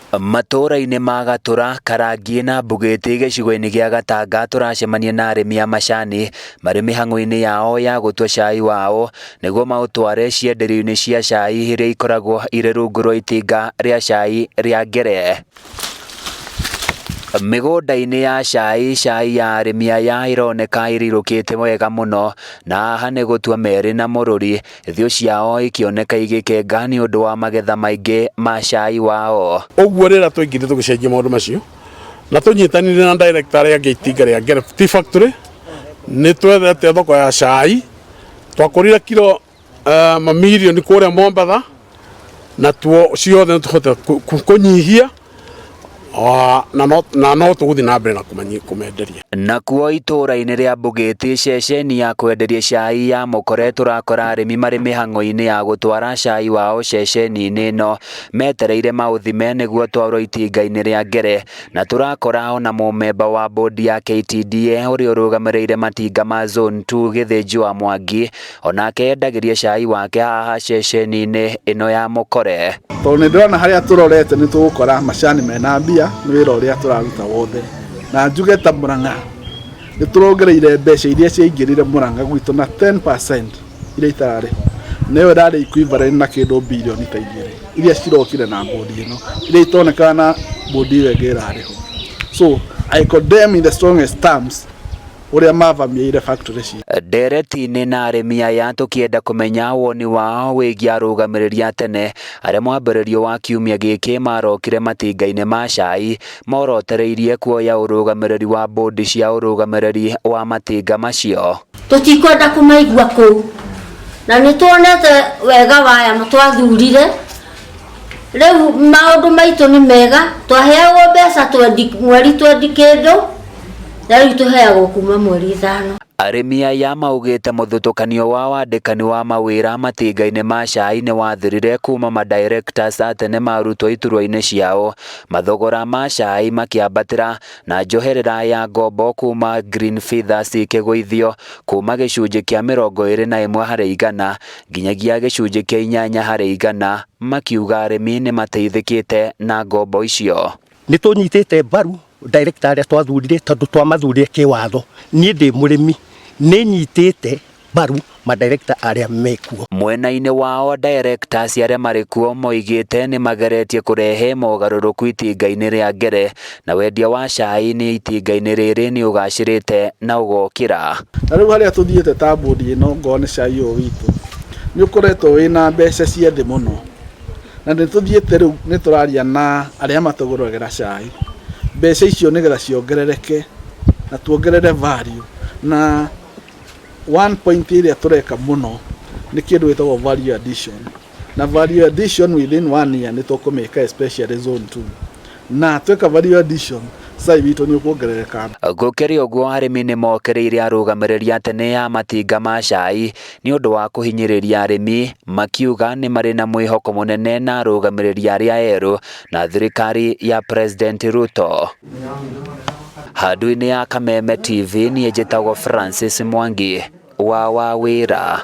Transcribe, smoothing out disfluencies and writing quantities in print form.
Matũũra-inĩ ma Gatũra, Karangi na Mbugĩti gĩcigo-inĩ gĩa Gatanga tũracemania na arĩmi a macani marĩ mĩhang'o-inĩ yao ya gũtua cai wao nĩguo maũtware cienderio-inĩ cia cai iria ikoragwo irĩ rungu rwa itinga rĩa cai rĩa Ngere. Mĩgũnda-inĩ ya cai, cai ya arĩmi aya ĩroneka ĩrirũkĩte wega mũno na haha nĩ gũtua merĩ na mũrũri, thũ ciao ikĩoneka igĩkenga nĩ ũndũ wa magetha maingĩ ma cai wao. Ũguo rĩrĩa twaingĩrire tũgĩcenjia maũndũ macio na tũnyitanire na director arĩa angĩ itinga rĩa Ngere Tea Factory, nĩ twethete thoko ya cai, twakũrire kiro mamirioni kũrĩa Mombatha, na tuo ciothe nĩ tũhote kũnyihia na no tũgũthiĩ na mbere na kũmenderia. Nakuo itũũra-inĩ rĩa Mbugĩti, ceceni ya kwenderia cai ya Mũkore, tũrakora arĩmi marĩ mĩhang'o-inĩ ya gũtwara cai wao ceceni-inĩ ĩno metereire maũthime nĩguo twarwo itinga-inĩ rĩa Ngere, na tũrakora ona mũmemba wa bodi ya KTDA ũrĩa ũrũgamĩrĩire matinga ma Zone 2 Gĩthĩnji wa Mwangi onake endagĩria cai wake haha ceceni-inĩ ĩno ya Mũkore. Tondũ nĩ ndĩrona harĩa tũrorete nĩ tũgũkora macani mena mbia nĩ wĩra ũrĩa tũraruta wothe. Na njuge ta Murang'a nĩ tũrongereire mbeca iria ciaingĩrire Murang'a gwitũ na 10% iria itararĩ ho, nĩyo ĩrarĩ equivalent na kĩndũ birioni ta 2 iria cirokire na bodi ĩno, iria itonekaga na bodi ĩyo ĩngĩ ĩrarĩ ho. So I condemn in the strongest terms ũrĩa mavamiĩire factory citũ. Ndereti-inĩ na arĩmi aya tũkĩenda kũmenya woni wao wĩgiĩ arũgamĩrĩri a tene arĩa mwambĩrĩrio wa kiumia gĩkĩ marokire matinga-inĩ ma cai morotereirie kuoya ũrũgamĩrĩri wa bodi cia ũrũgamĩrĩri wa matinga macio. Tũtikwenda kũmaigua kũu na nĩ tuonete wega waya twathurire. Rĩu maũndũ maitũ nĩ mega, twaheagwo mbeca twendi mweri twendi kĩndũ, na rĩu tũheagwo kuma mweri 5. Arĩmi aya maugĩte mũthutũkanio wa wandĩkani wa mawĩra matinga-inĩ ma cai nĩ wathirire kuma ma directors a tene marutwo iturwa-inĩ ciao, mathogora ma cai makĩambatĩra na njoherera ya ngombo kuma Green Feathers ĩkĩgũithio kuma gĩcunjĩ kĩa 21% nginyagia gĩcunjĩ kĩa 8%, makiuga arĩmi nĩ mateithĩkĩte na ngombo icio. Nĩ tũnyitĩte mbaru director arĩa twathurire tondũ twamathurire kĩwatho. Niĩ ndĩ mũrĩmi, nĩ nyitĩte mbaru madirector arĩa mekuo. Mwena-inĩ wao, directors arĩa marĩ kuo moigĩte nĩ mageretie kũrehe mogarũrũku itinga-inĩ rĩa Ngere na wendia wa cai nĩ itinga-inĩ rĩrĩ nĩ ũgacĩrĩte na ũgokĩra. Na rĩu harĩa tũthiĩte ta bodi ĩno, ngorwo nĩ cai ũyũ witũ nĩ ũkoretwo wĩna mbeca cia thĩ mũno, na nĩ tũthiĩte rĩu nĩ tũraria na arĩa matũgũragĩra cai, mbeca icio nĩgetha ciongerereke na tuongerere value. Na one point ĩrĩa tũreka mũno nĩ kĩndũ gĩtagwo value addition, na value addition within one year nĩ tũkũmĩka, especially Zone 2, na tweka value addition cai witũ nĩ ũkuongerereka. Gũkĩrĩ ũguo, arĩmi nĩ mokĩrĩire arũgamĩrĩri a tene a matinga ma cai nĩ ũndũ wa kũhinyĩrĩria arĩmi, makiuga nĩ marĩ na mwĩhoko mũnene na arũgamĩrĩri arĩa erũ na thirikari ya President Ruto. Handũ-inĩ ya Kameme TV, niĩ njĩtagwo Francis Mwangi wa Wawĩra.